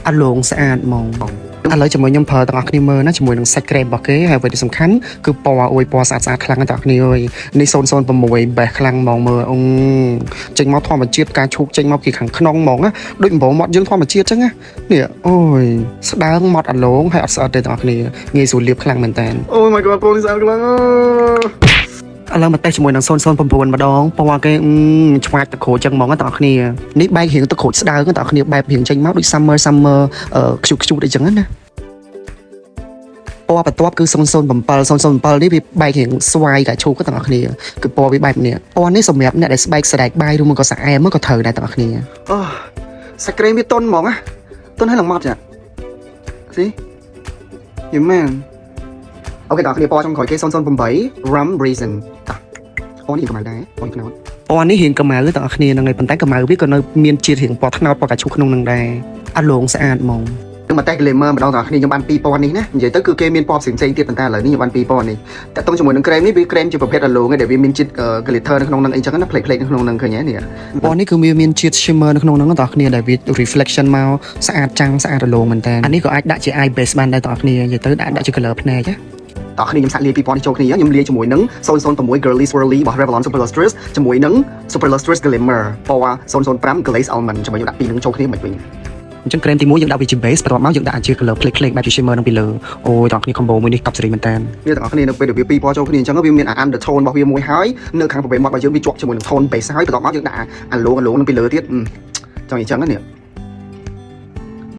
អាលងស្អាតហ្មងឥឡូវជាមួយខ្ញុំប្រើទាំងអស់គ្នាមើលណាជាមួយនឹងសាច់ក្រែមរបស់គេហើយអ្វីដែលសំខាន់គឺពណ៌អួយពណ៌ស្អាតស្អាតខ្លាំងណាស់ទាំងអស់គ្នាអើយនេះ006បេះខ្លាំងហ្មងមើលអឺចេញមកធម្មជាតិការឈូកចេញមកពីខាងក្នុងហ្មងណាដូចអំបូរមាត់យើងធម្មជាតិចឹងណានេះអូយស្ដើងមាត់អាលងហើយអត់ស្អិតទេទាំងអស់គ្នាងាយស្រួលលាបខ្លាំងមែនតើ Oh my God ពណ៌នេះស្អាតខ្លាំងឥឡូវមកតេស្តជាមួយនឹង009ម្ដងពណ៌គេអឺឆ្វាច់ទឹកក្រូចចឹងហ្មងណាទាំងអស់គ្នានេះបែករៀងទឹកក្រូចស្ដើងណាទាំងអស់គ្នាបែបរៀងចេញមកដូច summer summer អឺខ្ជុតខ្ជុតអីចឹងណាពណ៌បន្ទាប់គឺ007 007នេះវាបែករៀងស្វាយកាឈូកទាំងអស់គ្នាគឺពណ៌វាបែបនេះពណ៌នេះសម្រាប់អ្នកដែលស្បែកស្ដែកបាយឬមកក៏ស្អែមក៏ត្រូវដែរទាំងអស់គ្នាអូសាច់ក្រែមវាតុនហ្មងណាតុនឲ្យឡើងម៉ត់ចាស៊ីយីមែន OK ដល់គ្នាពណ៌ចុងក្រោយគេ008 rum raisin តាពណ៌នេះកម្ៅដែរពណ៌នេះខ្នោតពណ៌នេះរៀងកម្ៅទាំងអស់គ្នាហ្នឹងហើយប៉ុន្តែកម្ៅវាក៏នៅមានជាតិរៀងពណ៌ត្នោតពណ៌កាឈូកក្នុងហ្នឹងដែរអាលងស្អាតហ្មងនឹងមកតេស្ត glamour ម្ដងទាំងអស់គ្នាខ្ញុំបានពីរពណ៌នេះណានិយាយទៅគឺគេមានពណ៌ផ្សេងៗទៀតប៉ុន្តែឥឡូវនេះខ្ញុំបានពីរពណ៌នេះតាក់ទងជាមួយនឹងក្រែមនេះវាក្រែមជាប្រភេទអាលងឯងដែលវាមានជាតិ glitter នៅក្នុងហ្នឹងអីចឹងណាផ្លេកៗនៅក្នុងហ្នឹងឃើញទេនេះពណ៌នេះគឺវាមានជាតិ shimmer នៅក្នុងហ្នឹងទាំងអស់គ្នាដែលវា reflection មកស្អាតចាំងស្អាតរលោងមែនតើអានេះក៏អាចដាក់ជា eye base បានដែរទាំងអស់គ្នានិយាយទៅដាក់ដាក់ជា color ភ្នែកណា តោះគ្នាខ្ញុំសាកលាយពីរពណ៌នេះចូលគ្នាខ្ញុំលាយជាមួយនឹង006 Girly Swirly របស់ Revlon Super Lustrous ជាមួយនឹង Super Lustrous Glimmer ពណ៌005 Glaze Almond ជាមួយខ្ញុំដាក់ពីរនឹងចូលគ្នាមិនវិញអញ្ចឹងក្រែមទី1យើងដាក់វាជា base បន្ទាប់មកយើងដាក់ជា color ផ្លេកៗបែបជា shimmer នឹងពីលើអូយតោះគ្នា combo មួយនេះកប់សេរីមែនតើនេះទាំងអស់គ្នានៅពេលដែលវាពីរពណ៌ចូលគ្នាអញ្ចឹងវាមានអា undertone របស់វាមួយហើយនៅខាងប្រវេមាត់របស់យើងវាជាប់ជាមួយនឹង tone base ហើយបន្ទាប់មកយើងដាក់អាលងអាលងនឹងពីលើទៀតចង់អញ្ចឹងនេះ